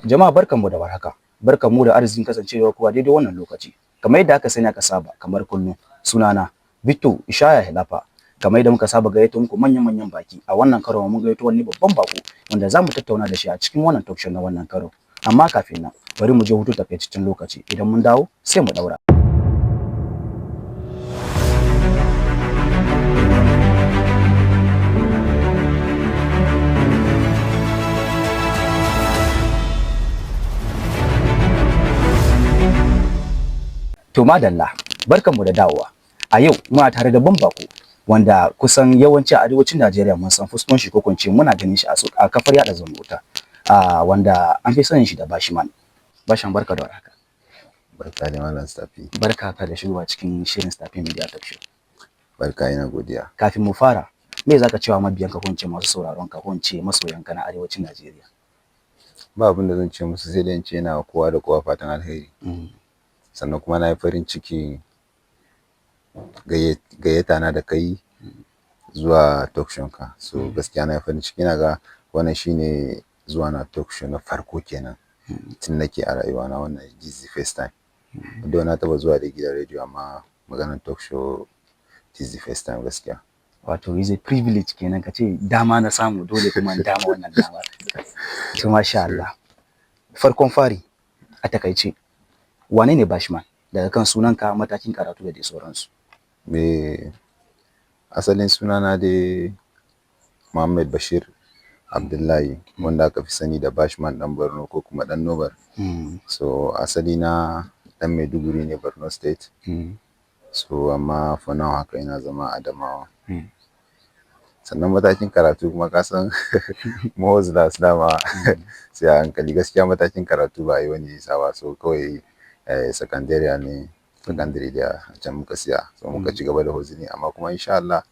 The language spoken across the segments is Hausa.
Jama'a, barkanmu da warhaka. Barkanmu da arzikin kasancewa kuwa daidai wannan lokaci. Kamar yadda aka sani aka saba, kamar kullum, sunana Victor Ishaya Hilafa. Kamar yadda muka saba gayyato muku manyan-manyan baki, a wannan karo mun gayyato wani babban bako wanda za mu tattauna da shi a cikin wannan talk show na wannan karo. Amma kafin nan, bari mu je hutu takaitaccen lokaci. Idan mun dawo, sai mu daura. To madalla, barkanmu da dawowa. A yau muna tare da bako wanda kusan yawanci a arewacin Najeriya mun san fuskan shi, ko ce muna ganin shi a kafar yada zumunta, wanda an fi sanin shi da Bashman. Bashman, barka da warhaka. Barka da Malam Stafi. Barka ka da shigowa cikin shirin Stafi Media Talk Show. Barka, ina godiya. Kafin mu fara, me zaka cewa mabiyanka, ko in ce masu sauraron ka, ko in ce masoyanka na arewacin Najeriya? Ba abin da zan ce musu, sai dai in ce ina kowa da kowa fatan alheri. Sannan kuma na yi farin ciki gayyata na da kai zuwa talk show ka. So gaskiya na yi farin ciki, ina ga wannan shine zuwa na talk show na farko kenan tun nake a rayuwa na, wannan this is the first time. Although na taɓa zuwa da gidan rediyo, amma maganar talk show, this is the first time gaskiya. Wato is a privilege kenan, ka ce dama na samu, dole kuma in dama wannan dama. To masha Allah. Farkon fari, a takaice, wane ne Bashman? Daga kan sunanka, matakin karatu da dai sauransu. Me asalin sunana dai Muhammad Bashir Abdullahi, wanda aka fi sani da Bashman ɗan Borno ko kuma ɗan Nobar. So asali na ɗan Maiduguri ne, Borno State. So amma for now haka ina zama a Adamawa. Sannan matakin karatu kuma, ka san mu hustlers dama sai a hankali. Gaskiya matakin karatu ba a yi wani nisa ba, so kawai sakandariya ne, sakandare da can muka siya, so muka ci gaba da hustling. Amma kuma insha Allah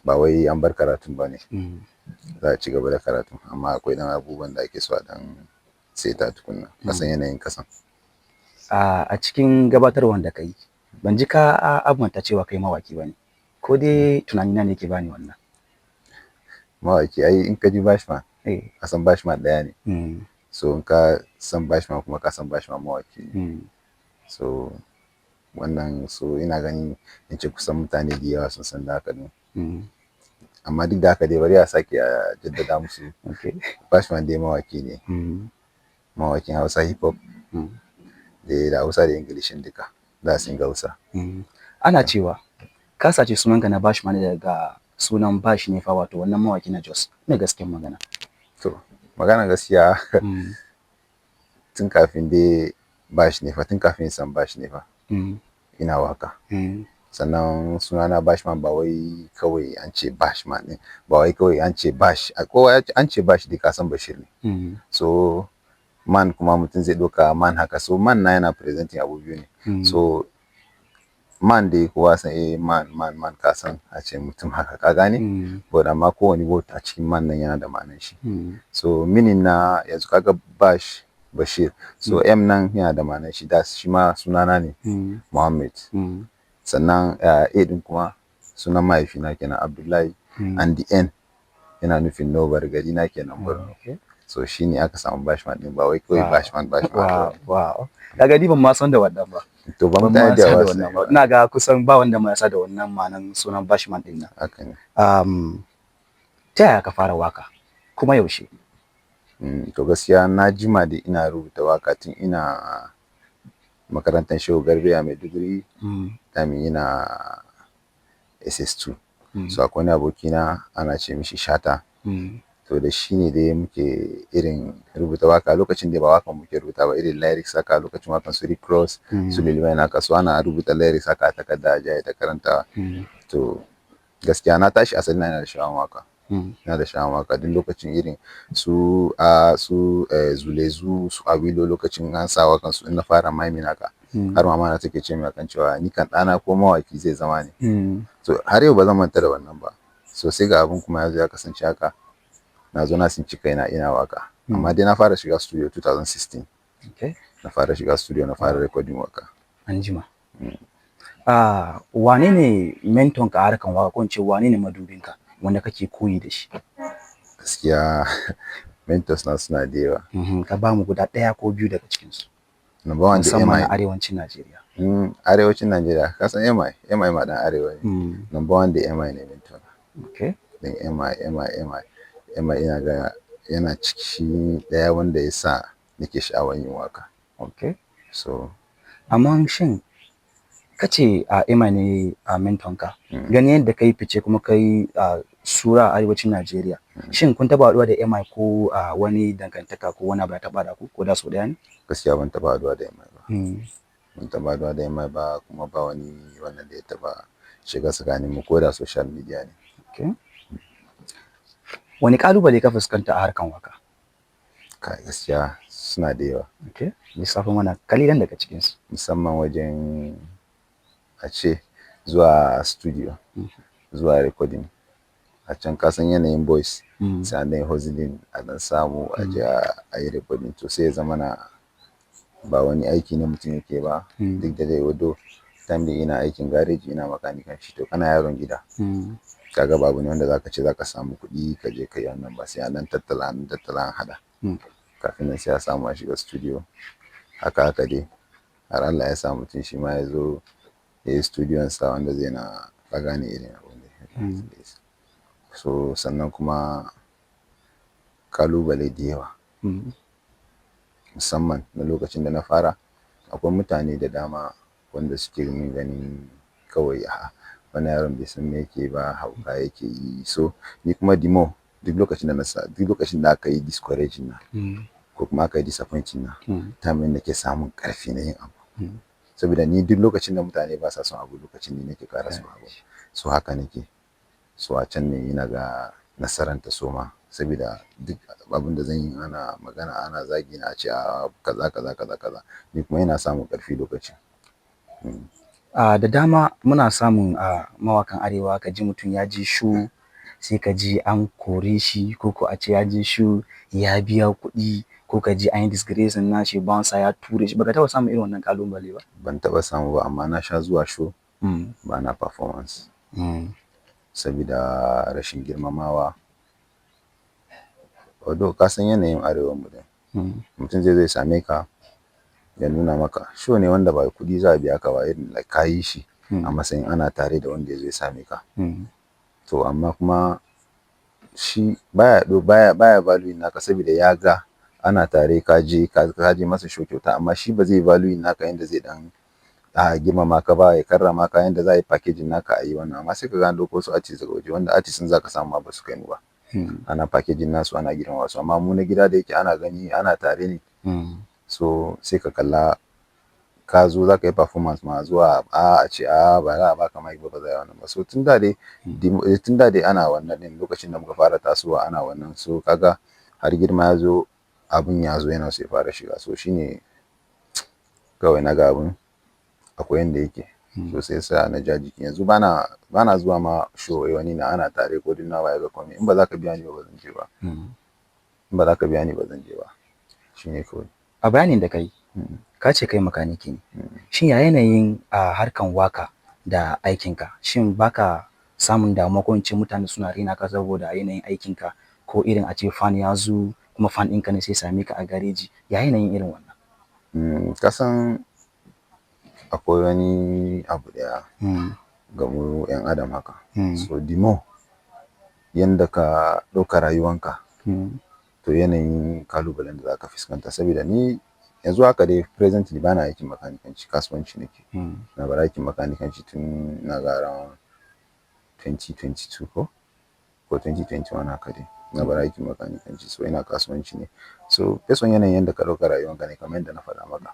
ba wai an bar karatun ba ne, za a ci gaba da karatu, amma akwai ɗan abubuwan da ake so a ɗan seta tukunna, kasan yanayin kasan. A cikin gabatarwan da kai, ban ji ka abanta cewa kai mawaki ba ne, ko dai tunanina ne ke bani wannan? Mawaki ai, in ka ji Bashman, ka san Bashman ɗaya ne. So in ka san Bashman kuma ka san Bashman mawaki ne. So wannan, so ina ganin in ce kusan mutane da yawa sun san da haka ne. Amma duk da haka dai bari a sake a jaddada musu, Bashman dai mawaki ne, mawakin Hausa hip hop da Hausa da Ingilishin duka, da sun Hausa. Ana cewa ka sace sunanka na Bashman daga sunan Bash ne fa, wato wannan mawaki na Jos. Me gaskiyar magana? To magana gaskiya, tun kafin dai Bash ne fa, tun kafin san Bash ne fa, ina waka. Sannan sunana Bashman, ba wai kawai an ce Bashman ne, ba wai kawai an ce Bash, kowa an ce Bash dai ka san Bashir ne. So man kuma mutum zai ɗauka man haka, so man na yana presenting abu biyu ne. So man dai kowa san, eh, man man man, ka san a ce mutum haka, ka gane? But amma kowane word a cikin man nan yana da ma'anar shi. So meaning na yanzu kaga Bash, Bashir, so M nan yana da ma'anar shi, da shi ma sunana ne, Muhammad. Sannan A din kuma sunan mahaifina kenan, Abdullahi, and the N yana nufin Nobar, gari na kenan, Borno. So shi ne aka samu Bashman din, ba wai kawai Bashman Bashman. Wow. Kaga ni ban ma san da wannan ba. To ba mutane da yawa wannan ba. Ina ga kusan ba wanda ma ya sa da wannan ma'anan sunan Bashman din nan. Haka ne. Ta yaya ka fara waka? Kuma yaushe? To gaskiya na jima da ina rubuta waka tun ina makarantar Shehu Garbe a Maiduguri. Time ina SS2. So akwai wani abokina ana ce mishi Shata. To da shi ne dai muke irin rubuta waka, lokacin da ba wakan muke rubuta ba, irin lyrics haka, lokacin wakan su Rick Ross, su Lil Wayne haka, so ana rubuta lyrics haka a takarda a je ta karantawa. To gaskiya na tashi asali na ina da sha'awan waka. Ina da sha'awan waka duk lokacin irin su a su Zulezu, su Awilo, lokacin an sa wakan su in na fara miming haka. Har mama na take ce min akan cewa ni kan ɗana ko mawaki zai zama ne. So har yau ba zan manta da wannan ba. So sai ga abun kuma ya zo ya kasance haka. Na zo na tsinci kaina ina waka. Amma dai na fara shiga studio 2016. Na fara shiga studio, na fara recording waka. An jima. Wane ne mentor ka a harkan waka, ko in ce wane ne madubinka wanda kake koyi da shi? Gaskiya Mentors na suna da yawa. Ka ba mu guda ɗaya ko biyu daga cikinsu. Number one da Musamman MI. na arewacin Najeriya. Arewacin Najeriya, ka san MI, MI ma ɗan arewa ne. Number one da MI ne mentor na. Don MI, MI, MI, MI ina ga yana ciki ɗaya wanda ya sa nake sha'awar yin waka. So Amma shin ka ce a MI ne a mentor ka. Ganin yadda ka yi fice kuma ka yi sura a arewacin Najeriya. Shin kun taɓa haɗuwa da MI ko wani dangantaka ko wani abu ya taɓa da ku ko da sau ɗaya ne? Gaskiya ban taɓa haɗuwa da MI ba. Ban taɓa haɗuwa da MI ba, kuma ba wani wannan da ya taɓa shiga tsakaninmu ko da social media ne. Okay. Wani ƙalubale ka fuskanta a harkan waka? Kai, gaskiya suna da yawa. Okay. Lissafo mana kalilan daga cikinsu. Musamman wajen a ce zuwa studio, zuwa recording. A can ka san yanayin boys, sai an ɗan yi hustling, a ɗan samu a je a yi recording, to sai ya zamana ba wani aiki ne mutum yake ba. Duk da dai although time ɗin ina aikin gareji, ina makanikanci, to kana yaron gida. Kaga ba abu ne wanda zaka ce zaka samu kuɗi ka je ka yi wannan ba, sai an ɗan tattala, an tattala, an haɗa. Kafin nan sai a samu a shiga studio. Haka haka dai har Allah ya sa mutum shi ma ya zo ya yi studiyon sa wanda zai na, ka gane irin abun da. So sannan kuma kalubale da yawa. Musamman na lokacin da na fara, akwai mutane da dama wanda suke min ganin kawai, a'a, wannan yaron bai san me yake ba, hauka yake yi. So ni kuma the more duk lokacin da na sa, duk lokacin da aka yi discouraging na ko kuma aka yi disappointing na, time ɗin nake samun ƙarfi na yin abu. Saboda ni duk lokacin da mutane ba sa son abu, lokacin ne nake ƙara son abu. So haka nake. So a can ne ina ga nasaran ta soma, saboda duk abin da zan yi, ana magana, ana zagi na, a ce a kaza kaza kaza kaza, ni kuma ina samun ƙarfi lokacin. Da dama muna samun a mawakan arewa, ka ji mutum ya ji show, sai ka ji an kore shi, ko a ce ya ji show ya biya kuɗi, ko ka ji an yi disgracing nashi, bouncer ya ture shi. Baka taɓa samun irin wannan ƙalubale ba? Ban taɓa samu ba, amma na sha zuwa show ba na performance saboda rashin girmamawa. Although ka san yanayin arewan mu din, mutum zai zo ya same ka, ya nuna maka show ne wanda ba kuɗi za a biya ka ba, irin like ka yi shi a matsayin ana tare da wanda ya zo ya same ka. To amma kuma shi baya valuing naka, saboda ya ga ana tare, ka je masa show kyauta, amma shi ba zai valuing naka yanda zai dan a girmama ka ba, ya karrama ka yanda za a yi packaging naka a yi wannan. Amma sai ka ga an ɗauko wasu artist daga waje, wanda artist ɗin za ka samu ma ba su kai mu ba. Ana packaging nasu, ana girmama su, amma mu na gida da yake ana gani ana tare ne. So sai ka kalla ka zo za ka yi performance ma, zuwa a ce a ba za a baka mic ba, ba za a yi wannan ba. So tun da dai ana wannan din, lokacin da muka fara tasowa ana wannan. So kaga har girma ya zo, abun ya zo yana so ya fara shiga. So shine kawai na ga abun akwai yanda yake. So sai sa na ja jiki, yanzu bana zuwa ma show wani na ana tare ko duk na waye ga komai. In ba za ka biya ni ba, ba zan je ba. In ba za ka biya ni ba, zan je ba. Shine kawai. A bayanin da kai, ka ce kai makaniki ne. Shin ya yanayin a harkan waka da aikinka? Shin baka samun damuwa, ko in ce mutane suna raina ka saboda yanayin aikinka, ko irin a ce fan ya zo kuma fan ɗinka ne sai same ka a gareji? Ya yanayin irin wannan? Ka san akwai wani abu ɗaya ga mu 'yan adam haka. So the more yanda ka ɗauka rayuwanka, to yanayin kalubalen da zaka fuskanta. Saboda ni yanzu haka dai presently bana aikin makanikanci, kasuwanci nake. Na bar aikin makanikanci tun na ga around 2022 ko 2021 haka dai. Na bar aikin makanikanci, so ina kasuwanci ne. So based on yanayin yanda ka ɗauka rayuwanka ne, kamar yadda na faɗa maka.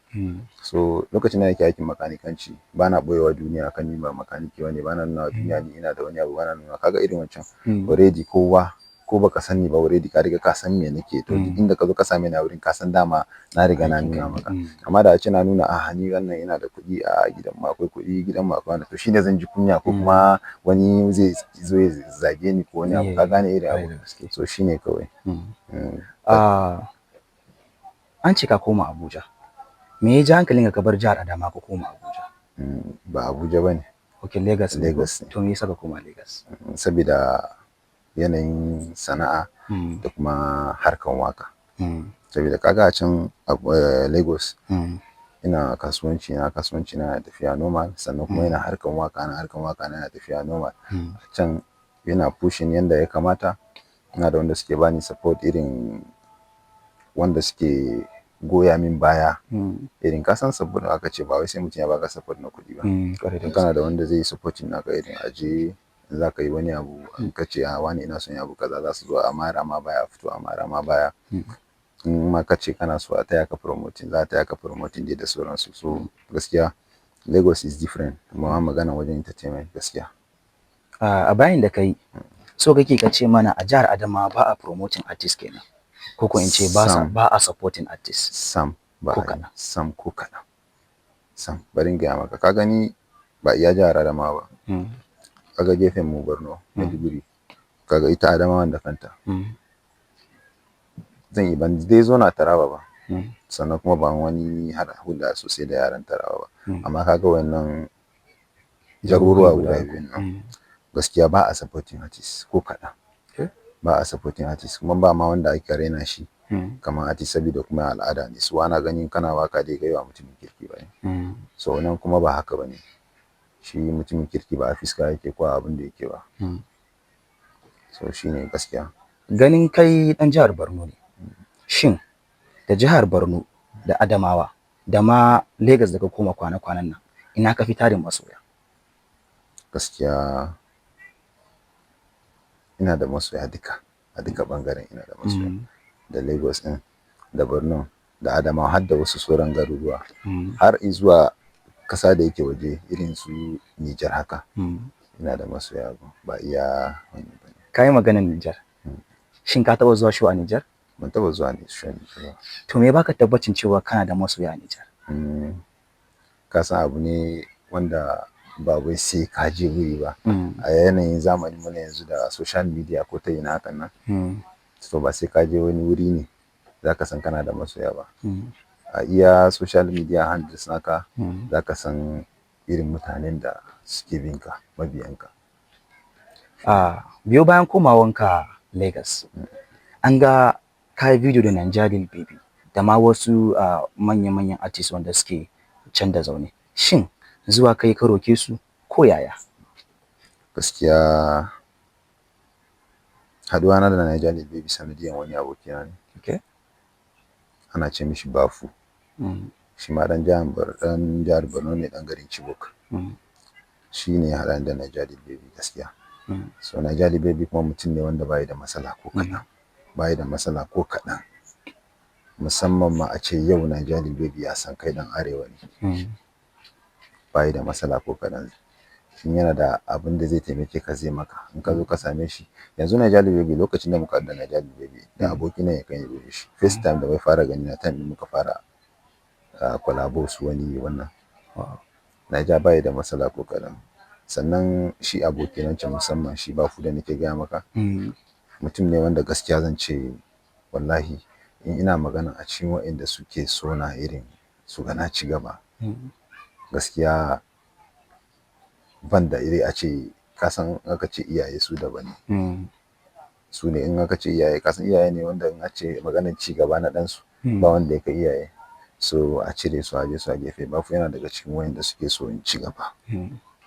So lokacin da nake aikin makanikanci, bana ɓoyewa duniya akan ni ba makaniki bane, bana nuna wa duniya ni ina da wani abu, bana nuna. Kaga irin wancan, already kowa, ko baka sani ba, already ka riga ka san me nake. To duk inda ka zo ka same ni a wurin, ka san dama na riga na nuna maka. Amma da a ce na nuna, a ni wannan ina da kuɗi, a gidan mu akwai kuɗi, gidan mu akwai wannan, to shine zan ji kunya, ko kuma wani zai zo ya zage ni ko wani abu, ka gane irin abu. So shine kawai. An ce ka koma Abuja. Me ya ja hankalinka ka bar jihar Adamawa ka koma Abuja? Ba Abuja bane. Okay, Lagos ne ko? Lagos ne. To me yasa ka koma Lagos? Saboda Yanayin sana'a da kuma harkan waka. Saboda kaga a can Lagos ina kasuwanci na, kasuwanci na na tafiya normal, sannan kuma ina harkan waka na, harkan waka na na tafiya normal. A can yana pushing yanda ya kamata. Ina da wanda suke bani support, irin wanda suke goya min baya. Irin ka san support aka ce ba wai sai mutum ya baka support na kuɗi ba. Ƙwarai da In kana da wanda zai yi supporting naka, irin aje in za ka yi wani abu, in ka ce, "A wane, ina son yi abu kaza," za su zo a mara ma baya, a fito a mara ma baya. In ma ka ce kana so a taya ka promoting, za a taya ka promoting dai da sauransu. So gaskiya Lagos is different amma magana wajen entertainment gaskiya. A bayanin da ka yi, so kake ka ce mana a jihar Adamawa ba a promoting artist kenan, ko in ce ba sa Sam. ba a supporting artist? Sam, ba Ko a yi. kaɗan. Sam, ko kaɗan. Sam, bari in gaya maka, ka gani, ba iya jihar Adamawa ba. Kaga gefen mu Borno, Maiduguri, kaga ita Adamawan da kanta. Zan yi ban dai zo na Taraba ba. Sannan kuma ban wani haɗa hulɗa sosai da yaran Taraba ba. Amma kaga wannan garuruwa guda biyun nan, gaskiya ba a supporting artist ko kaɗan. Ba a supporting artist, kuma ba ma wanda ake raina shi kamar artist, saboda kuma al'ada ne. Su ana ganin kana waka dai kai ba mutumin kirki ba ne. So nan kuma ba haka ba ne. Shi mutumin kirki ba a fiska yake ko a abin da yake ba. So shi ne gaskiya. Ganin kai ɗan jihar Borno ne, shin da jihar Borno da Adamawa da ma Lagos da ka koma kwana-kwanan nan, ina ka fi tarin masoya? Gaskiya ina da masoya duka, a duka ɓangaren ina da masoya. Da Lagos ɗin, da Borno, da Adamawa, har da wasu sauran garuruwa. Har izuwa ƙasa da yake waje irin su Nijar haka. Ina da masoya, ba iya wannan ba ne. Ka yi maganar Nijar. Shin ka taɓa zuwa show a Nijar? Ban taɓa zuwa show Nijar ba. To, me ya baka tabbacin cewa kana da masoya a Nijar? Ka san abu ne wanda ba wai sai ka je wuri ba. A yanayin zamanin mu na yanzu da social media ko ta ina hakan nan. So ba sai ka je wani wuri ne za ka san kana da masoya ba. A iya social media handles naka za ka san irin mutanen da suke bin ka, mabiyan ka. Biyo bayan komawanka Lagos, an ga ka yi video da Naija Lil Baby da ma wasu manya-manyan artist wanda suke can da zaune. Shin zuwa kai ka roke su ko yaya? Gaskiya haɗuwa na da Naija Lil Baby sanadiyan wani abokina ne. Ana ce mishi Bafu. Shi ma ɗan jihar Borno ne, ɗan garin Chibok. Shi ne ya haɗa ni da Naija Lil Baby gaskiya. So Naija Lil Baby kuma mutum ne wanda bayi da matsala ko kaɗan. Bayi da matsala ko kaɗan. Musamman ma a ce yau Naija Lil Baby ya san kai ɗan arewa ne. Bayi da matsala ko kaɗan. In yana da abin da zai taimake ka, zai maka. In ka zo ka same shi. Yanzu Naija Lil Baby, lokacin da muka haɗu da Naija Lil Baby, da abokina ya kai ni wurin shi. First time da bai fara gani na, time ɗin muka fara collabo su wani wannan. Naija bayi da matsala ko kaɗan. Sannan shi abokina can, musamman shi Bafu da nake gaya maka, mutum ne wanda gaskiya zan ce wallahi in ina magana a cikin waɗanda suke so na, irin su ga na ci gaba. Gaskiya ban da iri a ce, ka san aka ce iyaye su daban ne. Su ne in aka ce iyaye, ka san iyaye ne wanda in aka ce maganar ci gaba na ɗansu, ba wanda ya kai iyaye. So a cire su, a aje su a gefe, Bafu yana daga cikin waɗanda suke so in ci gaba.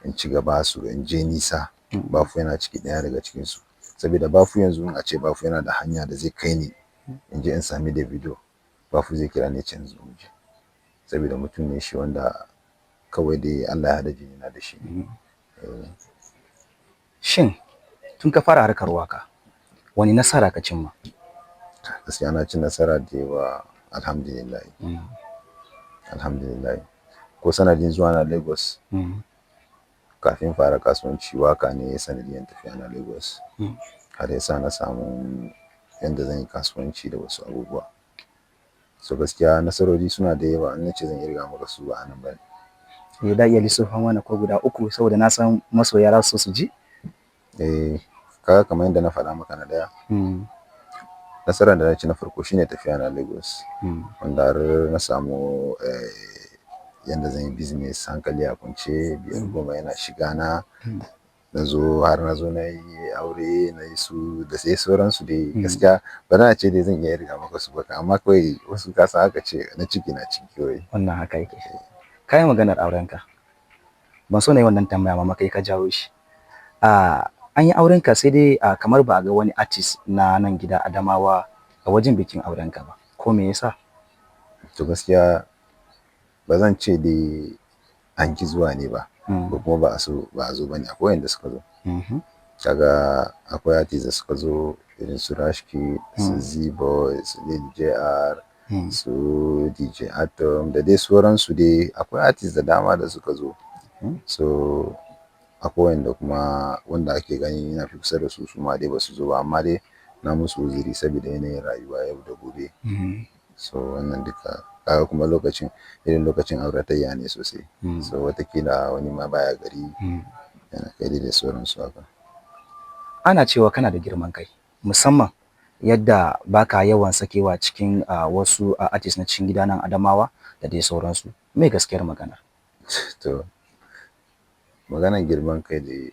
In ci gaba su in je nisa. Bafu yana ciki, ɗaya daga cikinsu. Saboda Bafu yanzu, in a ce Bafu yana da hanya da zai kai ni in je in sami Davido, Bafu zai kira ni ya ce in zo mu je. Saboda mutum ne shi wanda kawai dai Allah ya haɗa jini na da shi. Shin tun ka fara harkar waka, wani nasara ka cimma? Gaskiya na ci nasara da yawa, alhamdulillah. Alhamdulillah. Ko sanadin zuwa na Lagos, kafin fara kasuwanci, waka ne sanadiyan tafiya na Lagos. Har ya sa na samu yanda zan yi kasuwanci da wasu abubuwa. So gaskiya nasarori suna da yawa, in nace zan ƙirga maka su ba a nan ba ne. Eh, da iya lissafa mana ko guda uku, saboda na san masoya za su so su ji. Eh, kaga kamar yadda na faɗa maka na ɗaya. Nasarar da na ci na farko shine tafiya na Lagos. Wanda har na samu yanda zan yi business hankali a kwance, biyar goma yana shiga na. Na zo har na zo na yi aure, na yi su da sai sauransu dai. Gaskiya ba za a ce dai zan iya irga maka su ba, amma kawai wasu ka san aka ce na ciki na ciki kawai. Wannan haka yake. Ka yi maganar aurenka. Ban so na yi wannan tambaya ma, kai ka jawo shi. An yi aurenka, sai dai kamar ba a ga wani artist na nan gida Adamawa a wajen bikin aurenka ba. Ko me yasa? To, gaskiya ba zan ce dai an ki zuwa ne ba ko kuma ba a so ba a zo ba ne. Akwai wanda suka zo. Kaga akwai artist da suka zo irin su Rashki, su Z-Boy, su Lil JR, su DJ Atom da dai sauransu dai. Akwai artist da dama da suka zo. So akwai wanda kuma wanda ake gani na fi kusa da su, su ma dai ba su zo ba, amma dai na musu uzuri saboda yanayin rayuwa yau da gobe. So wannan duka kaga kuma lokacin irin lokacin auratayya ne sosai. So watakila wani ma baya gari, yana kai dai da sauransu haka. Ana cewa kana da girman kai, musamman yadda baka yawan sakewa cikin wasu artist na cikin gida nan Adamawa da dai sauransu. Me gaskiyar magana? To, maganar girman kai dai,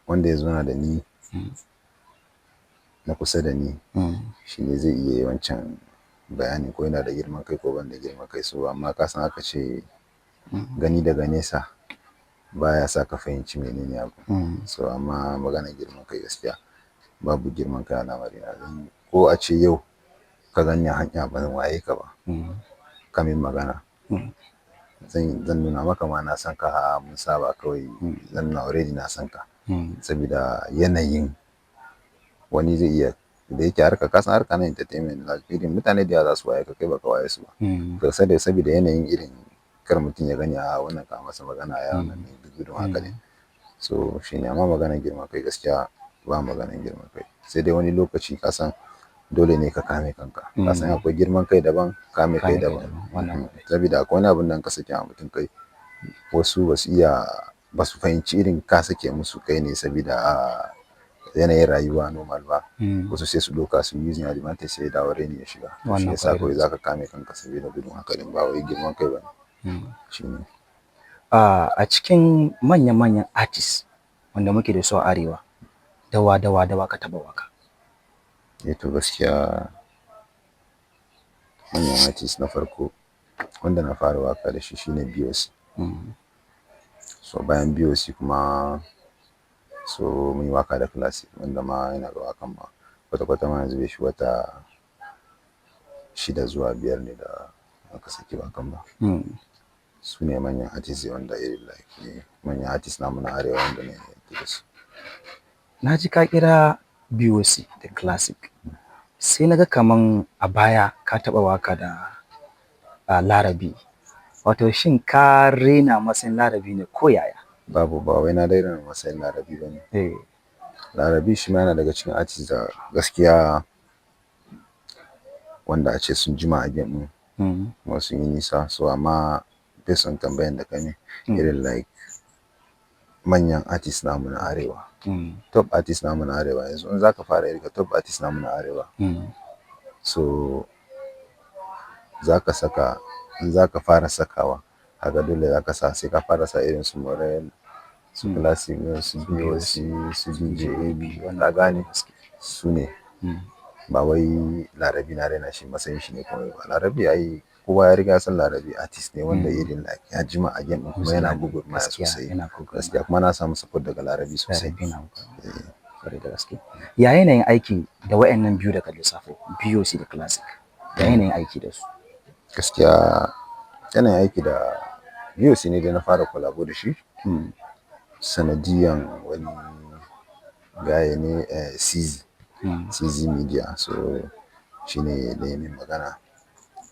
wanda ya zauna da ni na kusa da ni shi ne zai iya yi wancan bayani ko yana da girman kai ko ban da girman kai. So amma ka san aka ce gani daga nesa baya sa ka fahimci menene abu. So amma maganar girman kai, gaskiya babu girman kai a lamarina. Don ko a ce yau ka ganni a hanya ban waye ka ba, ka min magana, zan nuna maka ma na san ka, mun saba kawai. Zan nuna already na san ka saboda yanayin wani zai iya da yake harka, ka san harka na entertainment, like irin mutane da yawa za su waye ka, kai baka waye su ba. To saboda yanayin irin kar mutum ya gani a wannan ka masa magana ya wannan ne, duk gudun haka ne. So shine. Amma maganar girman kai, gaskiya ba maganar girman kai, sai dai wani lokaci ka san dole ne ka kame kanka. Ka san akwai girman kai daban, kame kai daban. Saboda akwai wani abun da in ka sake wa mutum kai, wasu ba su iya ba su fahimci irin ka sake musu kai ne saboda yanayin rayuwa normal ba. Wasu sai su ɗauka su using advantage, sai ya dawo raini ya shiga. Shi yasa kawai zaka kame kanka saboda gudun haka ɗin, ba wai girman kai ba ne. Shine. A cikin manya-manyan artist wanda muke da su a arewa, dawa dawa dawa ka taɓa waka? Eh, to, gaskiya manyan artist na farko wanda na fara waka da shi shine BOC. So bayan BOC kuma, so mun yi waka da Classic, wanda ma yana ga wakan ma kwata-kwata ma yanzu bai shi wata 6 zuwa 5 ne da aka saki wakan ba. Su ne manyan artist wanda irin like manyan artist namu na arewa wanda na yi da su. Na ji ka kira BOC da Classic. Sai na ga kaman a baya ka taɓa waka da Larabi. Wato shin ka rena matsayin Larabi ne ko yaya? Babu, ba wai na raina matsayin Larabi ba ne. Larabi shi ma yana daga cikin artist da gaskiya wanda ace sun jima a game ɗin kuma sun yi nisa. So amma based on tambayan da ka min, irin like manyan artist namu na arewa, top artist namu na arewa, yanzu in zaka fara irga top artist namu na arewa, so zaka saka, in zaka fara sakawa haka, dole zaka sa, sai ka fara sa irin su Morell, su Classic, su BOC, su DJ AB, ka gane, su ne. Ba wai Larabi na raina shi matsayin shi ne kawai ba. Larabi ai kowa ya riga ya san Larabi artist ne wanda irin like ya jima a game ɗin kuma yana gwagwarmaya sosai. Gaskiya kuma na samu support daga Larabi sosai. Larabi na kwarai da gaske. Ya yanayin aiki da wayannan biyu da ka lissafo, BOC da Classic? Ya yanayin aiki da su? Gaskiya yanayin aiki da BOC ne dai na fara collabo da shi. Sanadiyan wani gaye ne, CZ, CZ Media. So shi ne da ya min magana.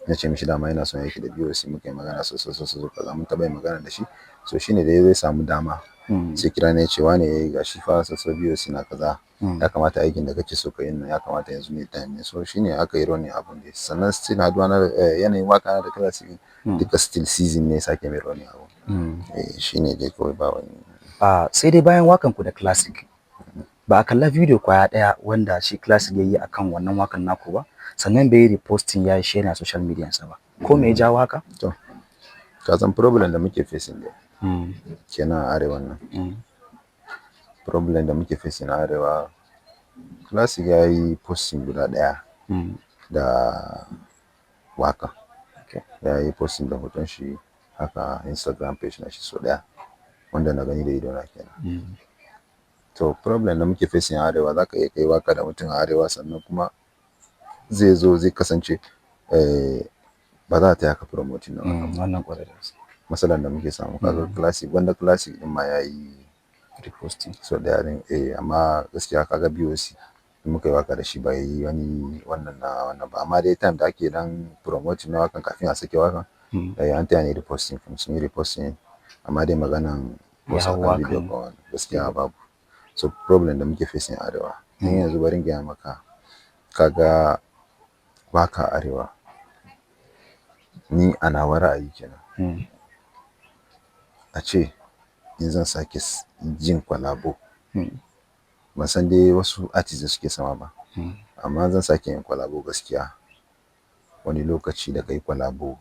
Na ce mishi dama ina son aiki da BOC, muka yi magana sosai sosai, kaza mun taɓa yin magana da shi. So shi ne da ya zo ya samu dama. Sai kira ni ya ce, wane, eh, ga shi fa sosai BOC na kaza. Ya kamata aikin da kake so ka yi nan, ya kamata yanzu ne time ne. So shi ne aka yi running abun dai. Sannan still haduwa na yanayin waka na da Classic duka, still season ne sake mai running abun. Eh, shi ne dai kawai, ba wani. Sai dai bayan wakan ku da Classic, ba a kalla video kwaya ɗaya wanda shi Classic ya yi akan wannan wakan naku ba, sannan bai yi reposting ya yi share a social media sa ba. Ko me ya jawo haka? To, ka san problem da muke facing dai kenan a arewan nan. Problem da muke facing a arewa, Classic ya yi posting guda ɗaya da waka. Ya yi posting da hoton shi haka Instagram page na shi sau ɗaya, wanda na gani da idona kenan. To, problem da muke facing a arewa, za ka iya kai waka da mutum a arewa, sannan kuma zai zo zai kasance ba za a taya ka promoting na wakan ba. Wannan ƙwarai da gaske. Matsalan da muke samu, kaga Classic, wanda Classic ɗin ma ya yi reposting sau ɗaya ɗin, eh, amma gaskiya kaga BOC in muka yi waka da shi bai yi wani wannan na wannan ba, amma dai time da ake dan promoting na wakan kafin a sake wakan, eh, an taya ni reposting, sun yi reposting, amma dai maganan post Ya hau akan video wakan. Ko gaskiya babu. So problem da muke facing a arewa ni yanzu, bari in gaya maka, kaga waka a arewa, ni a nawa ra'ayi kenan, a ce in zan sake jin collabo, ban san dai wasu artists da suke sama ba, amma zan sake yin collabo, gaskiya wani lokaci da kai collabo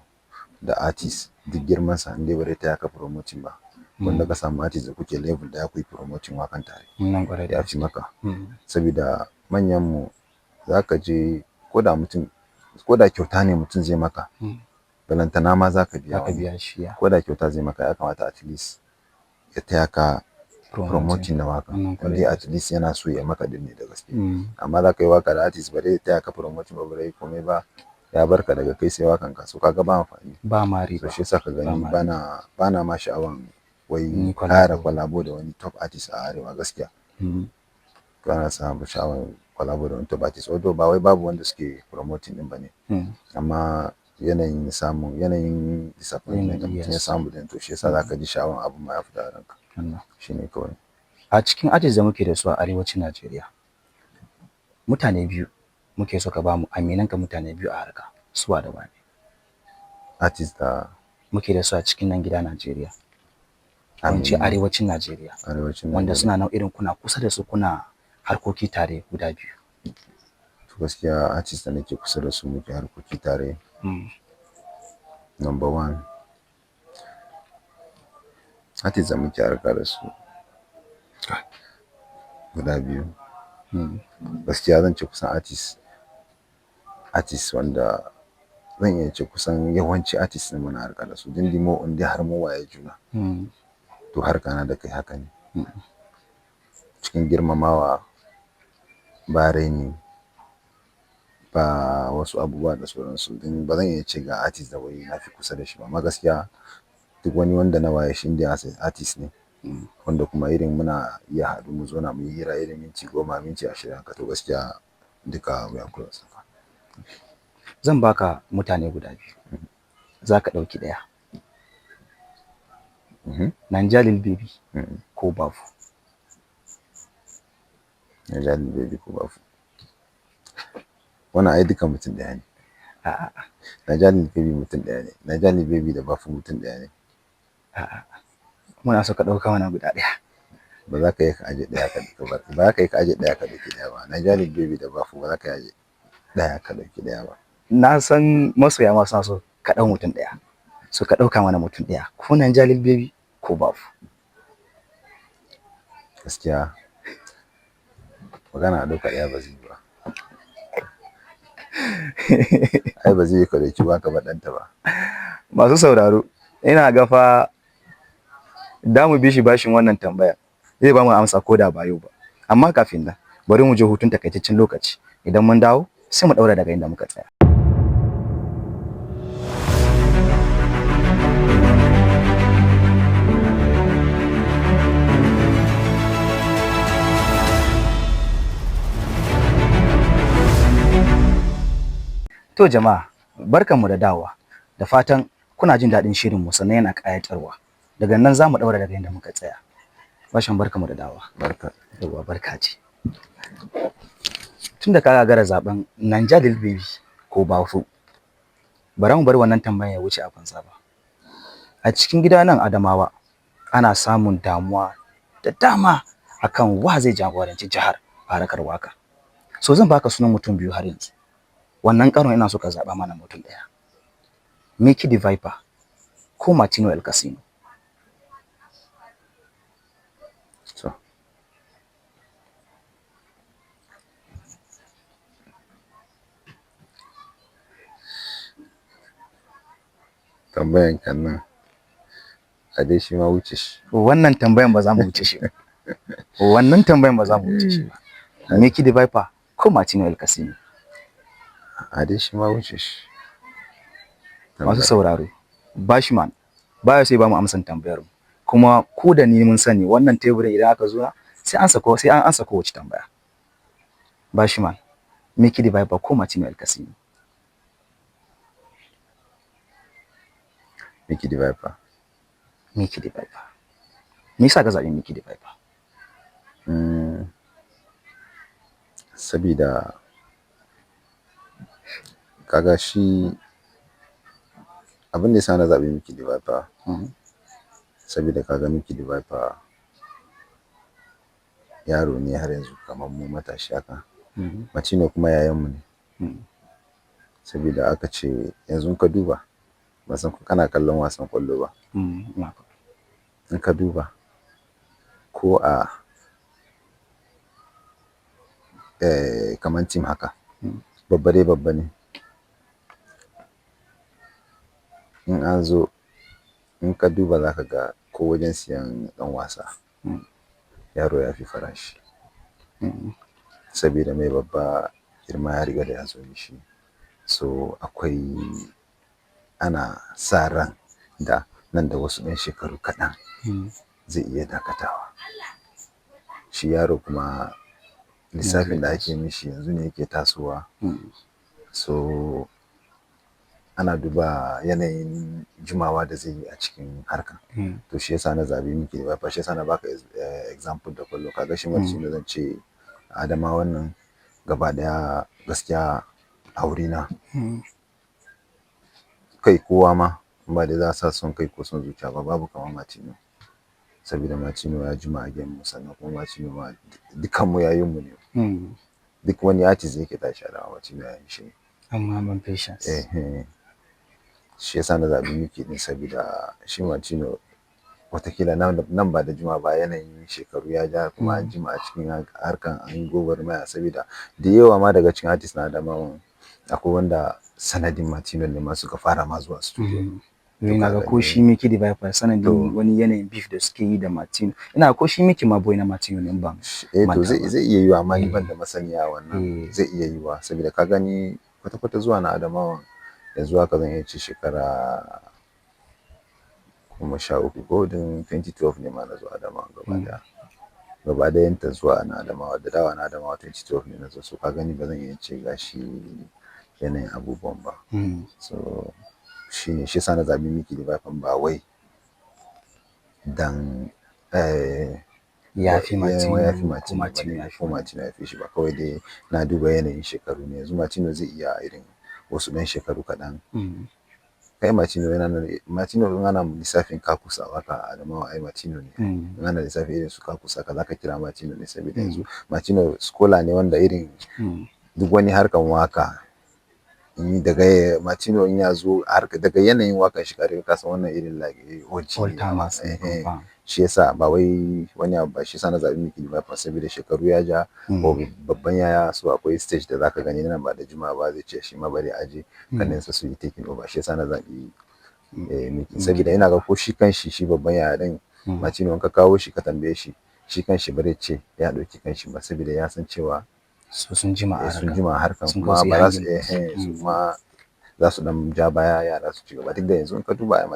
da artist, duk girmansa, in dai bare taya ka promoting ba, wanda ka samu artist da kuke level da ku yi promoting wakan tare, Wannan ƙwarai da ya fi gaske. maka. Saboda manyan mu, za ka je ko da mutum, ko da kyauta ne mutum zai maka, balantana ma za ka biya Za ka wani. biya shi ya. Ko da kyauta zai maka, ya kamata at least ya taya ka promoting na waka, Wannan ƙwarai wanda da at least yana so ya maka din ne da gaske. Amma za ka yi waka da artist, ba zai taya ka promoting ba, ba zai komai ba, ya barka daga kai sai wakan ka, so kaga ba amfani. Ba ma So riba. shi yasa ka gani ma bana ma sha'awan wai Ni ƙara collabo. collabo da wani top artist a arewa gaskiya. Bana samun sha'awan collabo da wani top artist, although ba wai babu wanda suke promoting din bane, amma yanayin samun yanayin disappointment da mutum ya samu din, to shi yasa zaka ji sha'awan abu ma ya fita a ranka. Wannan. Shine kawai. A cikin artist da muke da su a arewacin Najeriya, mutane biyu muke so ka bamu, aminanka mutane biyu a harka, suwa da wane? Artist da muke da su a cikin nan gida Najeriya, ko in ce Aminu. Arewacin Najeriya, arewacin wanda Najeriya. suna nan irin kuna kusa da su, kuna harkoki tare, guda biyu. To, gaskiya artist da nake kusa da su muke harkoki tare, number one artist da muke harka da su guda biyu, gaskiya zan ce kusan artist wanda zan iya ce kusan yawanci artist ɗin muna harka da su dindimo, in dai har mu waye juna, to harka na da kai haka ne cikin girmamawa, ba raini ba, wasu abubuwa da sauransu. Din ba zan iya ce ga artist da wai na fi kusa da shi ba, amma gaskiya duk wani wanda na waye shi, indai as artist ne, wanda kuma irin muna iya haɗu mu zauna mu yi hira irin minti 10, minti 20 haka, to gaskiya duka we are close haka. Zan baka mutane guda biyu, za ka ɗauki ɗaya. Nanja Lil Baby ko Bafu? Nanja Lil Baby ko Bafu? Wannan ai duka mutum ɗaya ne. A'a. Nanja Lil Baby mutum ɗaya ne. Nanja Lil Baby da Bafu mutum ɗaya ne. A'a, muna so ka ɗauka mana guda ɗaya. Ba za ka iya ka aje ɗaya ka ba za ka iya ka aje ɗaya ka ɗauki ɗaya ba. Nanja Lil Baby da Bafu, ba za ka iya aje ɗaya ka ɗauki ɗaya ba. Na san masoya ma suna so ka ɗau mutum ɗaya, so ka ɗauka mana mutum ɗaya, ko Nanja Lil Baby ko Bafu. Gaskiya magana a ɗauka ɗaya ba zai yi ba. Ai ba zai yi ka ɗauki ba ka bar ɗanta ba. Masu sauraro, ina ga fa da mu bi shi bashin wannan tambaya, zai ba mu amsa ko da ba yau ba. Amma kafin nan, bari mu je hutun takaitaccen lokaci. Idan mun dawo, sai mu ɗaura daga inda muka tsaya. To jama'a, barkanmu da dawowa. Da fatan kuna jin daɗin shirinmu, sannan yana ƙayatarwa. Daga nan za mu ɗaura daga inda muka tsaya. Bashan, barkanmu da dawowa. Barka. Yawwa, barka ce. Tun da ka gagara zaben Nanja Lil Baby ko Bafu, bara mu bar wannan tambayan ya wuce a banza ba. A cikin gida nan Adamawa, ana samun damuwa da dama akan wa zai jagoranci jihar a harkar waka. So zan baka sunan mutum biyu har yanzu. Wannan karon ina so ka zaɓa mana mutum ɗaya. Mickey the Viper ko Martino El Casino? To. Tambayan kan nan a dai shi ma wuce shi. Wannan tambayan ba za mu wuce shi ba. Wannan tambayan ba za mu wuce shi ba. Mickey the Viper ko Martino El Kasimi? A dai shi ma wuce shi. Masu sauraro, Bashman baya sai ba mu amsan tambayar mu. Kuma ku da ni mun sani, wannan teburin idan aka zo sai an ansa kowace tambaya. Bashman, Mickey the Viper ko Martino El Kasimi? Mickey the Viper. Mickey the Viper. Me yasa ka zaɓi Mickey the Viper? Sabida kaga shi, abin da yasa na zaɓi Mickey the Viper, sabida kaga Mickey the Viper yaro ne har yanzu kamar mu, matashi haka. Martino kuma yayan mu ne. Sabida aka ce yanzu in ka duba, ban san ko kana kallon wasan ƙwallo ba. Ina. In ka duba ko a kamar team haka, babba dai babba ne. In an zo, in ka duba za ka ga ko wajen siyan ɗan wasa, yaro ya fi farashi. Sabida mai babba girma ya riga da ya zo mishi. So akwai ana sa ran da nan da wasu ɗan shekaru kaɗan zai iya dakatawa. Shi yaro kuma lissafin da ake mishi yanzu ne yake tasowa. So ana duba yanayin jimawa da zai yi a cikin harkan. To shi yasa na zaɓi Mickey the Viper, shi yasa na baka example da ƙwallo. Kaga shi Martino, zan ce Adamawan nan gaba ɗaya gaskiya a wurina, kai kowa ma, in ba dai za a sa son kai ko son zuciya ba, babu kamar Martino. Sabida Martino ya jima a game mu, sannan kuma Martino ma dukkan mu yayun mu ne. Duk wani artist da yake tashi a Adamawa, Martino yayin shi ne. Amma ban patience. Eh, shi yasa na zaɓi Mickey ɗin, sabida shi Martino watakila nan ba da juma ba, yanayin shekaru ya ja, kuma an jima a cikin harkan, an yi gwagwarmaya, sabida da yawa ma daga cikin artist na Adamawan akwai wanda sanadin Martino ne ma suka fara ma zuwa studio. Ina ga ko shi Mickey the Viper sanadin wani yanayin beef da suke yi da Martino. Ina ko shi Mickey ma boy na Martino ne, ban Eh to manta zai ba. Zai iya yiwuwa, amma ni ban da masaniya wannan. Eh. Zai iya yiwuwa, saboda ka gani kwata-kwata zuwa na Adamawan yanzu haka zan iya ce shekara 13 ko, don 2012 ne ma na zo Adamawa gaba daya. Gaba ɗayanta zuwa na Adamawa da dawa na Adamawa 2012 ne na zo. So ka gani ba zan iya ce gashi yanayin abubuwan ba. So shi ne shi yasa na zaɓi Mickey the Viper, ba wai dan Ya fi Martino ya fi ko Martino Martino ba ya ne fi. Ko Martino ya fi shi ba, kawai dai na duba yanayin shekaru ne. Yanzu Martino zai iya irin wasu ɗan shekaru kaɗan. Kai Martino yana nan, Martino in ana lissafin kakusa waka a Adamawa, ai Martino ne. In ana lissafin irin su kakusa ka, zaka kira Martino ne, saboda yanzu Martino scholar ne wanda irin duk wani harkan waka in daga Martino in ya zo harka, daga yanayin wakan shi ka riga ka san wannan irin like OG All ne. timers ne, Eh, eh. confirm. Shi yasa ba wai wani abu ba, shi yasa na zaɓi Mickey the Viper, saboda shekaru ya ja ko babban yaya. So akwai stage da zaka gani nan ba da jimawa ba zai ce shi ma bari aje kaninsa su yi taking over. Shi yasa na zaɓi Mickey, saboda ina ga ko shi kanshi shi babban yaya din Martino, in ka kawo shi ka tambaye shi, shi kanshi bare ce ya ɗauki kanshi ba, saboda ya san cewa Su sun jima a sun harkar. jima a harkan, Sun kuma kuma ba za su hangin. su kuma za su dan ja baya, yara su ci gaba. Duk da yanzu in ka duba ai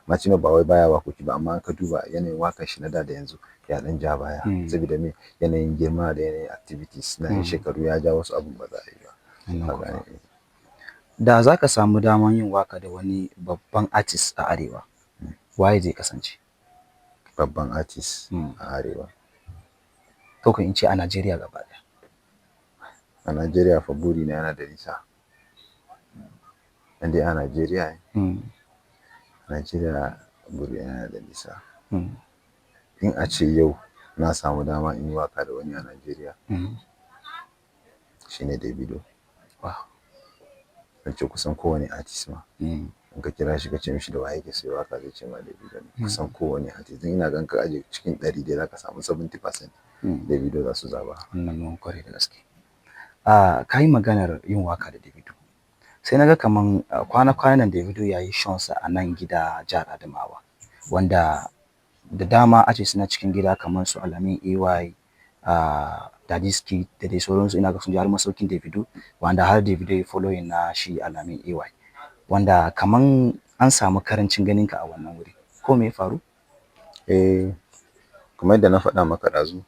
Martino ba wai baya wakoki ba, amma in ka duba yanayin wakan shi na da da yanzu, ya dan ja baya, saboda me? Yanayin girma da yanayin activities na yan shekaru ya ja, wasu abun ba za a yi ba. Wannan Ka kuma. gane? Da za ka samu daman yin waka da wani babban artist a Arewa, waye zai kasance? Babban artist a Arewa? Ko in ce a Najeriya gaba ɗaya. A Najeriya fa buri na yana da nisa. In dai a Najeriya ne, a Najeriya buri na yana da nisa. In a ce yau na samu dama in yi waka da wani a Najeriya, shine Davido. Zan ce kusan kowane artist ma, in ka kira shi ka ce mishi da waye yake so ya waka, zai ce ma Davido ne. Kusan kowane artist, don ina gan ka aje cikin 100 dai zaka samu 70% Davido za su zaba. Wannan mun kware da gaske. Ah, ka yi maganar yin waka da Davido. Sai na ga kaman kwana-kwanan nan Davido ya yi show sa a nan gida jihar Adamawa, wanda da dama artists na cikin gida kamar su Alamin AY, Dadiski da dai sauransu, ina ga sun je har masaukin Davido, wanda har Davido ya following na shi Alamin AY, wanda kaman an samu karancin ganinka a wannan wuri. Ko me ya faru? Eh, kamar yadda na faɗa maka ɗazu,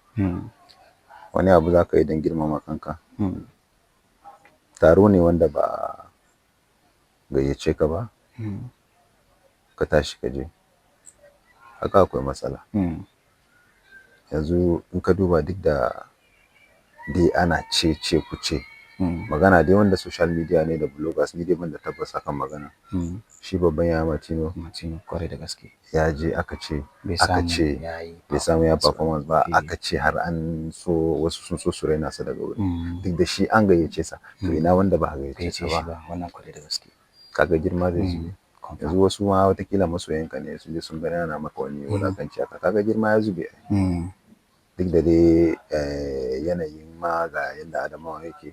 wani abu za ka yi don girmama kanka. Taro ne wanda ba gayyace ka ba, ka tashi ka je. Haka akwai matsala. Yanzu in ka duba, duk da dai ana ce ku ce, magana dai wanda social media ne da bloggers, ni dai ban da tabbas akan magana. Shi babban yaya Martino Martino, kwarai da gaske. ya je, aka ce Bai aka samu ce ya yi bai samu ya performance performance ba. Eh. Aka ce har an so, wasu sun so su raina sa daga wuri. Duk da shi an gayyace sa, to ina wanda ba a gayyace Bai sa ce shi ba? ba, wannan kwarai da gaske. Kaga girma zai zube. Confirm. Yanzu wasu ma watakila masoyanka ne sun je sun gani ana maka wani wulakanci haka, kaga girma ya zube. Duk da dai yanayin ma ga yadda Adamawa yake,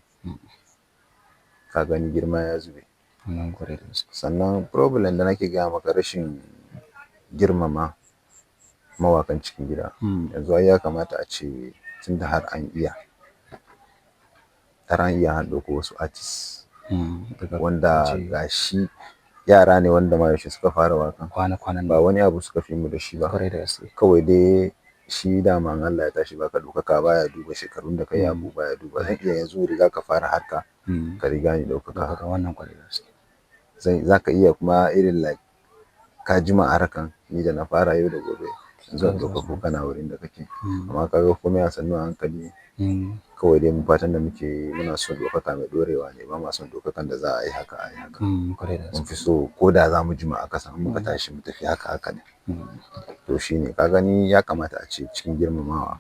ka gani girma ya zube. Wannan kwarai da gaske. Sannan problem da nake gaya maka, rashin girmama mawakan cikin gida. Yanzu ai ya kamata a ce tunda har an iya an ɗauko wasu artists Daga wanda waje. gashi yara ne wanda ma yaushe suka fara wakan, Kwana-kwanan ba nan. wani abu suka fi mu da shi ba. Kwarai da gaske. Kawai dai shi dama in Allah ya tashi baka ɗaukaka, baya duba shekarun da kai abu, baya duba. Zan iya yanzu riga ka fara harka, ka riga ni ɗaukaka. Ɗaukaka, wannan kwarai da gaske. Zai za ka iya kuma irin like ka jima a harkan, ni da na fara yau da gobe zan ɗaukako kana wurin da kake. Amma kaga komai a sannu a hankali. Kawai dai mu fatan da muke yi, muna son ɗaukaka mai ɗorewa ne, ba ma son ɗaukakan da za a yi haka a yi haka. Kwarai da Mun gaske. fi so ko da za mu jima a ƙasa, in muka tashi mu tafi haka haka ne. To shine ka gani, ya kamata a ce cikin girmamawa,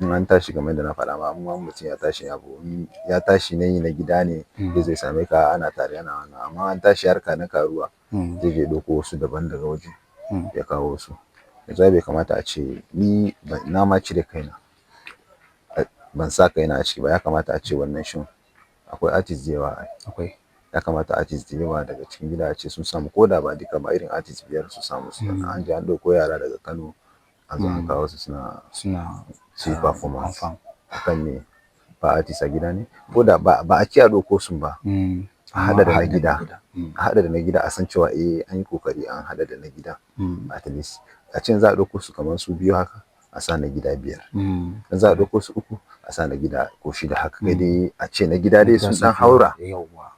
in an tashi, kamar yadda na faɗa ma, in ma mutum ya tashi abu, in ya tashi na yi na gida ne, zai zo ya same ka ana tare ana wannan. Amma an tashi harka na karuwa, zai je ɗauko wasu daban daga waje, ya kawo su. Yanzu ai bai kamata a ce ni na ma cire kaina, ban sa kaina a ciki ba. Ya kamata a ce wannan shin akwai artist da yawa ai. Akwai. Ya kamata artist da yawa daga cikin gida a ce sun samu, ko da ba duka ba, irin artist 5 su samu su. An je an ɗauko yara daga Kano, an zo an kawo su suna Suna su yi performance. Confirm. Akan me? Ba artist a gida ne? Ko da ba a ce a ɗauko sun ba, a haɗa da na gida. A haɗa da na gida, a san cewa eh, an yi kokari an haɗa da na gida. At least a ce za a ɗauko su kamar su biyu haka, a sa na gida 5. In za a ɗauko su uku, a sa na gida ko shida haka. Kai dai a ce na gida dai sun ɗan haura. Yawwa.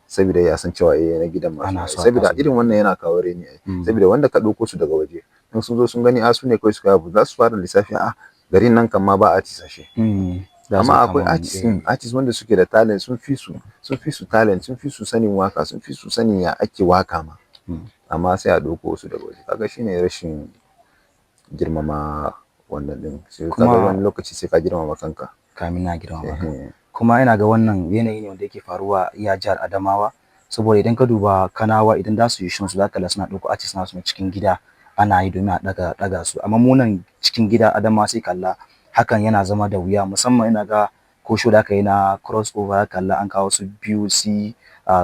Saboda ya san cewa eh, na gidan ma Ana suna yi. so a Saboda taso. irin wannan yana kawo reni ai. Saboda wanda ka ɗauko su daga waje, in sun zo sun gani a su ne kawai suka yi abu, za su fara lissafi, a garin nan kan ma ba artist ashe. Za su Amma akwai kaman, artist ɗin, artist wanda suke da talent, sun fi su talent, sun fi su sanin waka, sun fi su sanin ya ake waka ma. Amma sai a ɗauko wasu daga waje. Kaga shine rashin girmama wannan ɗin. Sai kaga wani lokaci sai ka girmama kanka. Kamin na girmama ka. Ehe. Kuma ina ga wannan yanayi ne wanda yake faruwa iya jihar Adamawa, saboda idan ka duba Kanawa, idan za su yi show su, za ka suna ɗauko artist nasu na cikin gida, ana yi domin a ɗaga su. Amma mu nan cikin gida Adamawa, sai kalla hakan yana zama da wuya. Musamman ina ga ko show da aka yi na cross over, kalla an kawo su biyu si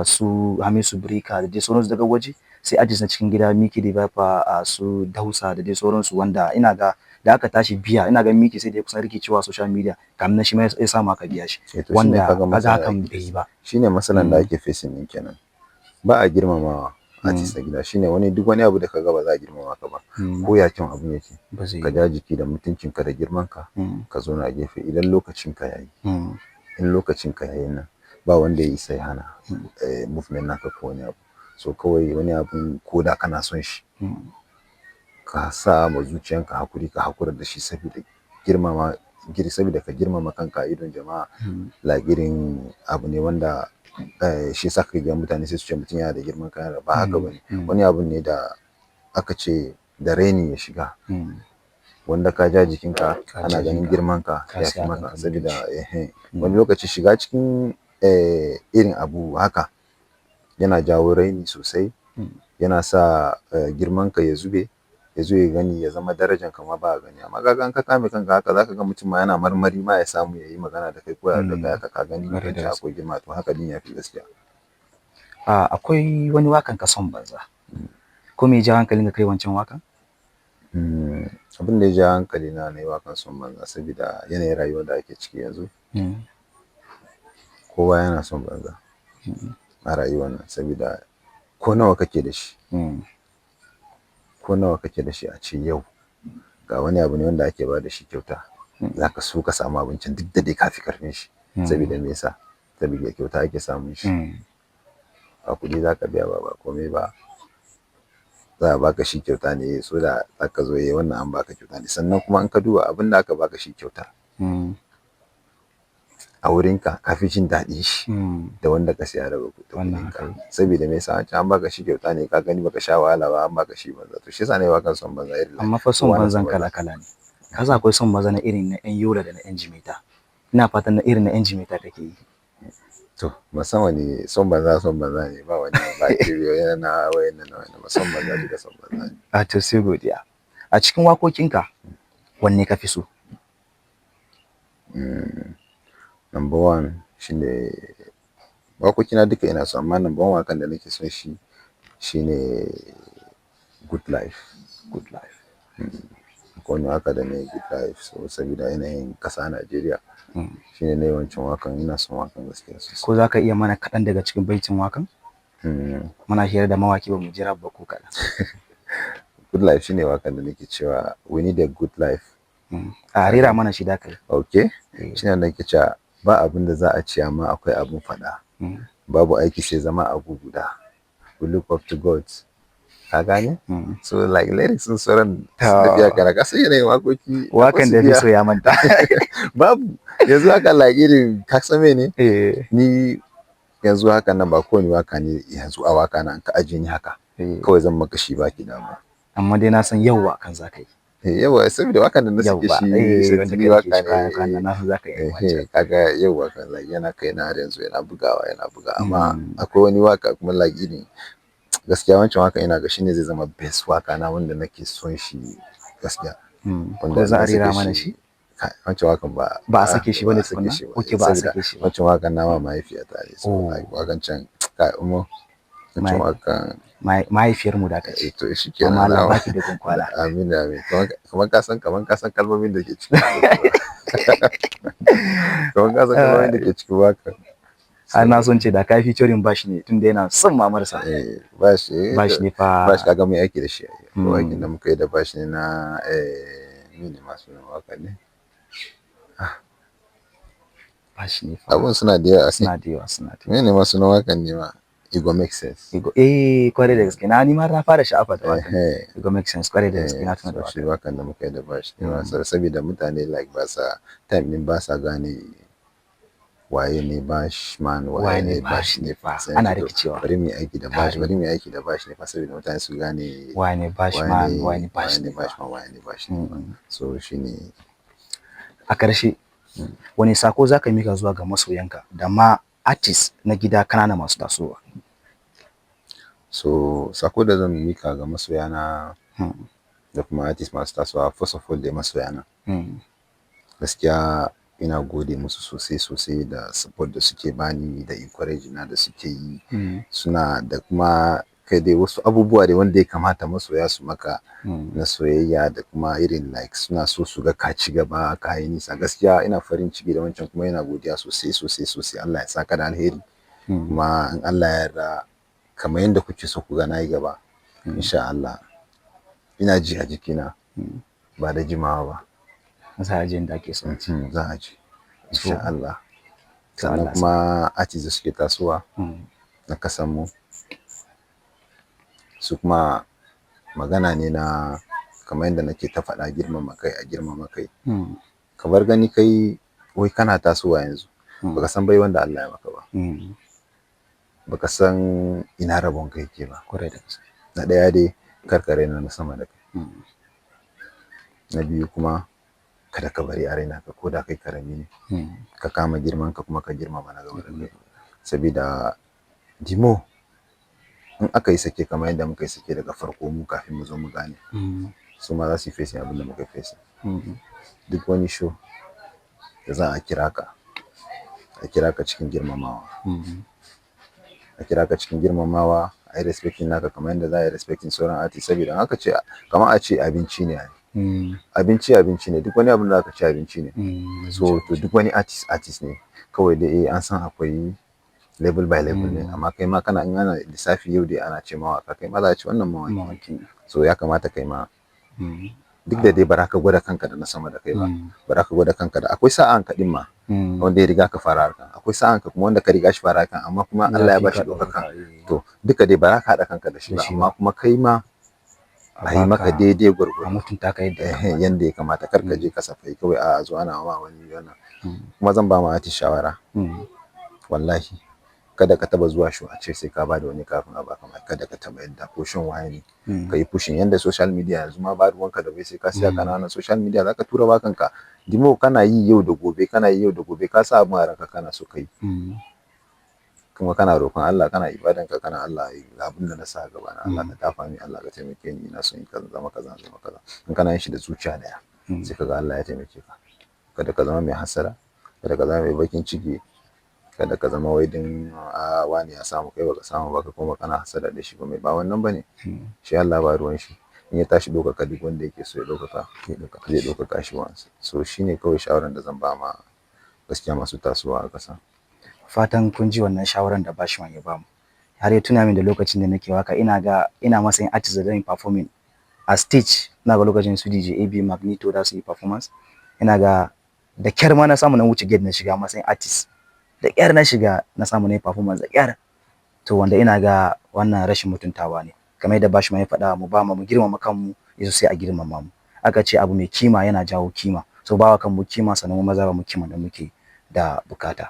su Hamisu Breaker da dai sauransu daga waje, sai artist na cikin gida, Mickey the Viper, su Dausa da dai sauransu, wanda ina ga da aka tashi biya, ina ga Mickey sai da ya kusan rikicewa social media kamin nan shi ma ya samu aka biya shi. Eh, to shine wanda kaga kaga matsalar hakan ake bai yi ba. Shine matsalan da ake facing ɗin kenan. Ba a girmamawa artist na gida. Shine wani duk wani abu da kaga ba za a girmama ka ba. Ko ya kyan abun yake. Ba zai Ka yi. ja jiki da mutuncinka da girmanka, ka zauna a gefe idan lokacin ka yayi. In lokacin ka yayi nan, ba wanda ya isa ya hana movement naka ko wani abu. So kawai wani abun, ko da kana son shi, ka sa ma zuciyanka hakuri, ka hakura da shi saboda girmama, saboda ka girmama kanka a idon jama'a. Like irin abu ne wanda shi yasa kake ga mutane sai su ce mutum yana da girman kai, ba haka bane. Wani abun ne da aka ce da raini ya shiga. Wanda ka ja jikinka Ka ana ja ganin jikinka. girmanka Ka ya fi siya maka kanka saboda mutunci. ehe, wani lokaci shiga cikin irin abu haka yana jawo raini sosai, yana sa girmanka ya zube, ya zo ya gani ya zama darajanka ma ba a gani. Amma kaga in ka kame kanka haka, za ka ga mutum ma yana marmari ma ya samu ya yi magana da kai ko ya haɗu da kai haka, ka gani Kwarai da mutunci gaske. akwai girma, to haka ɗin ya fi gaskiya. Akwai wani wakan ka, "Son Banza". Ko me ya ja hankalin ka kai wancan wakan? Abin da ya ja hankali na na yi wakan "Son Banza", saboda yanayin rayuwar da ake ciki yanzu, kowa yana son banza a rayuwar nan, saboda ko nawa kake da shi, ko nawa kake da shi, a ce yau ga wani abu ne wanda ake ba da shi kyauta, za ka so ka samu abincin, duk da dai ka fi karfin shi. Saboda me yasa? Saboda kyauta ake samun shi, ba kuɗi za ka biya ba, ba komai ba, za a baka shi kyauta ne. So da za ka zo yi wannan, an baka kyauta ne. Sannan kuma in ka duba abin da aka baka shi kyauta, a wurinka ka fi jin daɗin shi da wanda ka siya daga Wannan kuɗinka. Haka yake. Saboda me yasa? Wancan an baka shi kyauta ne, ka gani baka sha wahala ba, an baka shi banza. To shi yasa na yi wakan "Son Banza", irin Amma fa son kowa na banzan son kala banza. kala ne. Ka san akwai son banza na irin na 'yan Yola da na 'yan Jimeta. Ina fatan na irin na 'yan Jimeta kake yi. To, ban san wani son banza. Son banza ne, ba wani ba kiriyo yana na wayan na wani ba. Son banza duka son banza ne. A to, sai godiya. A cikin wakokinka, wanne ka fi so? Number one shine, waƙoƙina duka ina so, amma number one wakan da nake son shi shine "Good Life". "Good Life". Akwai wani waka da na yi, "Good Life". So saboda yanayin ƙasa Najeriya, shine na yi wancan wakan. Ina son wakan gaskiya sosai. Ko za ka iya mana kaɗan daga cikin baitin wakan? Muna hira da mawaki, ba mu jira ba ko kaɗan. "Good Life" shine wakan da nake cewa we need a good life. A rera mana shi da kai. Okay, shine wanda nake cewa ba abin da za a ci amma akwai abin faɗa, babu aiki sai zama a guda, we look up to God. Ka gane? So like lyrics sun sauran tafiya kana ka san yanayin waƙoƙi. Wakan da fi so ya manta. Babu yanzu haka, like irin ka san mene? Eh. Ni yanzu haka nan, ba kowane waka ne yanzu a waka na ka ajiye ni haka kawai zan maka shi, baki dama. Amma dai na san yau wakan za ka yi. Eh, yawa, saboda wakan da na sake Yauwa, shi wanda recently ka rike waka shi ne. kwanan na san za ka yi wancan. Eh, kaga yau wakan like yana kai na har yanzu yana bugawa, yana buga. Amma akwai wani waka kuma, like irin gaskiya wancan waka ina ga shine zai zama best waka na wanda nake son shi gaskiya. Wanda Ko za a na sake rera mana shi? Kai, wancan wakan ba Ba a sake shi bane ba a sake tukunna? shi ba. Okay, ba a Saboda sake shi ba. wancan wakan na ma mahaifiyata ne. So Oh. like wakan can, kai umo, wancan wakan Mahaifiyarmu da aka ce. Eh, to shi kenan. Amma Allah baki da kwana. Amin, amin. Kamar ka san kalmomin da ke cikin, kamar ka san kalmomin da ke cikin wakan. Har na son ce da ka featuring Bash ne, tunda yana son mamarsa. Eh, Bash, eh. Bash ne fa. Bash, kaga mun yi aiki da shi. Ko aikin da muka yi da Bash ne na mene ma sunan wakan ne? Bash ne fa. Abun suna da yawa. Suna da yawa, suna da yawa. Mene ma sunan wakan ne ma? "E Go Make Sense". Eh, kwarai da gaske. Na ni ma na fara sha'afa da wakan. Eh. "E Go Make Sense", kwarai da gaske, na tuna da So shi wakan. wakan da muka yi da Bash ne ma, saboda mutane like ba sa time din, ba sa gane waye ne Bash Man, waye Waye ne ne Bash Bash ne ne fa. fa. Sai Ana na ce to, rikicewa. bari mu yi aiki da Bash, Tare. bari mu yi aiki da Bash ne fa, saboda mutane su gane Waye ne Bash waye Man, ne waye ne Bash waye ne ne Bash fa. Man, waye ne Bash ne fa. So shine. A ƙarshe, wani sako za ka mika zuwa ga masoyanka da ma artist na gida kanana masu tasowa? So sako da zan mika ga masoyana da kuma artist masu tasowa, first of all dai masoyana. Gaskiya ina gode musu sosai sosai da support da suke bani da encourage na da suke yi. Suna da kuma kai dai wasu abubuwa dai wanda ya kamata masoya su maka na soyayya, da kuma irin like suna so su ga ka ci gaba, ka yi nisa. Gaskiya ina farin ciki da wancan, kuma ina godiya sosai sosai sosai. Allah ya saka da alheri. Kuma in Allah ya yarda, kamar yadda kuke so ku ga na yi gaba, insha Allah ina ji a jikina ba da jimawa ba. Za a je inda ake so. Za a ji insha Allah. To, Sannan Allah kuma artist da suke tasowa na kasan mu, su kuma magana ne na kamar yadda nake ta faɗa, girmama kai, a girmama kai. Kamar gani kai wai kana tasowa yanzu, baka san bai wanda Allah ya maka ba, baka san ina rabon kai yake ba. Kwarai da gaske. Na ɗaya dai, kar ka raina na sama da kai. Na biyu kuma, kada ka bari a raina ka ko da kai karami ne. Ka kama girman ka kuma ka girmama na gaba da kai, sabida dimo in aka yi sake kamar yadda muka yi sake daga farko mu kafin mu zo mu gane, su ma za su yi facing abin da muka yi facing. Duk wani show da za a kira ka, a kira ka cikin girmamawa. A kira ka cikin girmamawa, a yi respecting naka kamar yadda za a yi respecting sauran artist. Saboda in aka ce, kamar a ce abinci ne ai. Abinci abinci ne, duk wani abin da aka ci abinci ne. So to duk wani artist artist ne. Kawai dai eh an san akwai level by level ne, amma kai ma kana, in ana lissafi yau dai ana ce mawaka, kai ma za a ce wannan mawaki. Mawaki ne. So ya kamata kai ma, duk da dai ba za ka gwada kanka da na sama da kai ba, ba za ka gwada kanka da, akwai sa'an ka din ma wanda ya riga ka fara harkan, akwai sa'an ka kuma wanda ka riga shi fara harkan, amma kuma Allah ya fi bashi ka ɗaukaka. ɗaukaka, eh. To duka dai ba za ka haɗa kanka da shi Da ba, shi amma kuma kai ma a yi maka baka- daidai a gwargwado. Mutunta ka yadda ya kamata. Yanda ya kamata. Kar ka je kasafai kawai a zo ana ma wani wannan. Kuma zan ba ma artist shawara, wallahi kada ka taba zuwa show a ce sai ka bada wani kafin a baka mic. Kada ka taba yadda, ko shan waye ne, ka yi pushing. Yanda social media yanzu ma ba ruwanka da bai sai ka siya kananan social media zaka tura wakanka dimo. Kana yi yau da gobe, kana yi yau da gobe, ka sa abun a ranka kana so ka yi, kuma kana roƙon Allah, kana ibadanka, kana "Allah, ga abin da na sa a gaba na, Allah ka dafa min, Allah ka taimake ni, ina son in kaza, zama kaza, zama kaza." In kana yin shi da zuciya daya, sai kaga Allah ya taimake ka. Kada ka zama mai hasada, kada ka zama mai bakin ciki, kada ka zama wai din a wani ya samu, kai baka samu ba, ka koma kana hasada da shi. Ba mai ba wannan bane. Shi Allah ba ruwan shi, in ya tashi ɗaukaka duk wanda yake so ya ɗaukaka, zai ɗaukaka shi once. So shine kawai shawaran da zan ba ma gaskiya masu tasowa a ƙasa. Fatan kun ji wannan shawaran da Bashman ya bamu. Har ya tuna min da lokacin da nake waka, ina ga ina matsayin artist da zan yi performing a stage. Ina ga lokacin su DJ AB Magneto da su yi performance. Ina ga da kyar ma na samu na wuce gate na shiga matsayin artist. Da kyar na shiga na samu na yi performance da kyar. To wanda ina ga wannan rashin mutuntawa ne. Kamar yadda Bashman ya faɗa, mu ba mu girmama kanmu, yaso sai a girmama mu. Aka ce abu mai kima yana jawo kima. So bawa kanmu kima, sannan mu maza ba mu kima da muke da bukata.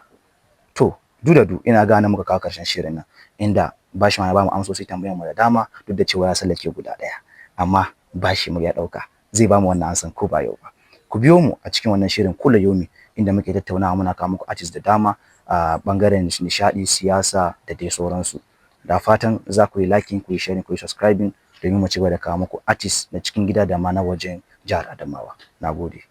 To du da du ina ga nan muka kawo karshen shirin nan, inda Bashman ya bamu amsoshi tambayar mu da dama, duk da cewa ya sallake guda ɗaya. Amma bashi mu ya ɗauka, zai bamu wannan ansan ko ba yau ba. Ku biyo mu a cikin wannan shirin kula yomi, inda muke tattaunawa, muna kawo muku artist da dama a bangaren nishaɗi, siyasa da dai sauransu. Da fatan za ku yi liking, ku yi sharing, ku yi subscribing domin mu ci gaba da kawo muku artist na cikin gida da ma na wajen jihar Adamawa. Na gode.